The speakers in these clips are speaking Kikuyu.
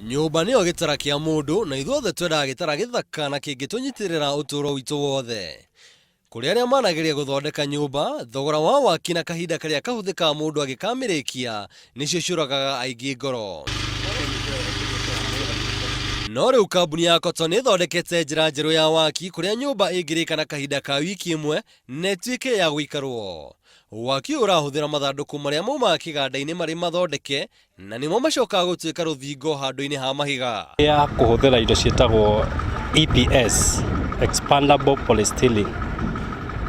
Nyũmba nĩyo gĩtara kĩa mũndũ na ithuothe twendaga gĩtara gĩthaka na kĩngĩtũnyitĩrĩra ũtũũro witũ wothe. Kũrĩ arĩa manageria gũthondeka nyũmba, thogora wa waki na kahinda karĩa kahũthĩkaga mũndũ agĩkamĩrĩkia nĩcio ciũragaga aingĩ ngoro. No rĩu kambuni ya Cotton ĩthondekete njĩra njerũ ya waki kũrĩa nyũmba ĩngĩrĩka na kahinda ka wiki ĩmwe na ĩtuĩke ya gũikarwo. Waki ũyũ ũrahũthĩra mathandũkũ marĩa maumaga kĩganda-inĩ marĩ mathondeke na nĩmo macokaga gũtuĩka rũthingo handũ-inĩ ha mahiga. Ya kũhũthĩra indo ciĩtagwo EPS, expandable polystyrene.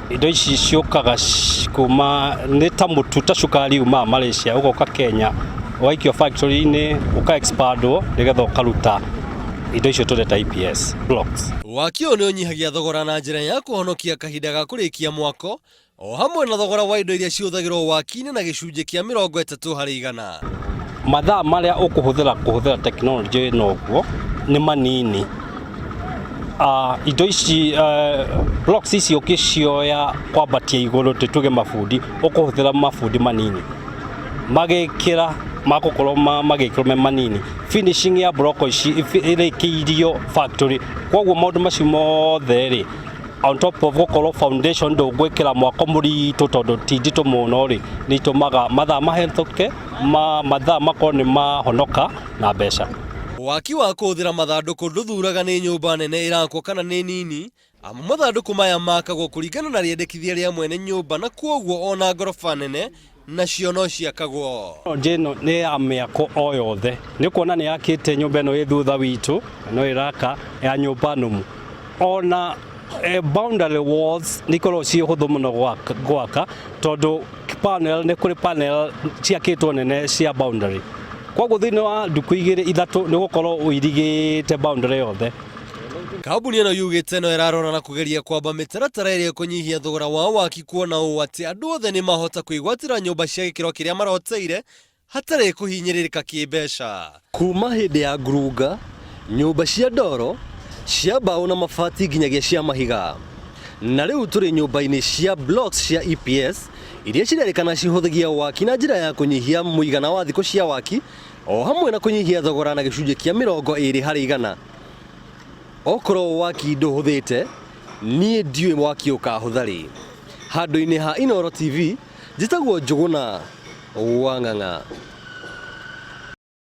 Indo ici ciũkaga kuma nĩ ta mũtu ta cukari umaga Malaysia ũgoka Kenya ũgaikio factory-inĩ ũka expandwo nĩgetha ũkaruta indo icio tũreta EPS blocks. Waki ũyũ nĩ ũnyihagia thogora na njĩra ya kũhonokia kahinda ga kũrĩkia mwako o hamwe na thogora wa indo iria cihũthagĩrwo waki-inĩ na gĩcunjĩ kĩa 30%. Mathaa marĩa ũkũhũthĩra kũhũthĩra tekinoronjĩ ĩno ũguo nĩ manini. Indo ici blocks ici ũkĩcioya kwambatia igũrũ tuge mabundi, ũkũhũthĩra mabundi manini. Magĩkĩra magũkorwo magĩkĩrwo me manini. Finishing ya block ici ĩrĩkĩirio factory. Koguo maũndũ macio mothe rĩ, on top of gũkorwo foundation ndũgwĩkĩra mwako mũritũ tondũ ti nditũ mũno rĩ, nĩ itũmaga mathaa mahĩtũke, mathaa makorwo nĩ mahonoka na mbeca. Waki wa kũhũthĩra mathandũkũ ndũthuraga nĩ nyũmba nene ĩrakwo kana nĩ nini, amu mathandũkũ maya makagwo kũringana na rĩendekithia rĩa mwene nyũmba na kwoguo ona ngoroba nene nacio no ciakagwo. Tekinoronjĩ ĩno nĩ ya mĩako o yothe, nĩ ũkuona nĩ yakĩte nyũmba ĩno ĩ thutha witũ, no ĩraka ya nyũmba nũmu. Ona boundary walls nĩ ikoragwo ciĩ hũthũ mũno gwaka tondũ panel nĩ kũrĩ panel ciakĩtwo nene cia boundary. Koguo thĩinĩ wa ndukũ igĩrĩ ithatũ nĩ ũgũkorwo ũirigĩte boundary yothe. Kambuni ĩno yugĩte no ĩrarora na kũgeria kwamba mĩtaratara ĩrĩa ĩkũnyihia thogora wa waki kuona ũũ atĩ andũ othe nĩ mahota kwĩgwatĩra nyũmba cia gĩkĩro kĩrĩa maroteire hatarĩ kũhinyĩrĩrĩka kĩmbeca. Kuma hĩndĩ ya ngurunga, nyũmba cia ndoro, cia mbaũ na mabati nginyagia cia mahiga. Na rĩu tũrĩ nyũmba-inĩ cia blocks cia EPS iria cirerĩkana cihũthagia waki na njĩra ya kũnyihia mũigana wa thikũ cia waki o hamwe na kũnyihia thogora na gĩcunjĩ kĩa 20%. Okorwo waki ndũhũthĩte, niĩ ndiũĩ waki ũkahũtha rĩ. Handũ-inĩ ha Inooro TV, njĩtagwo Njũgũna wa Ng'ang'a.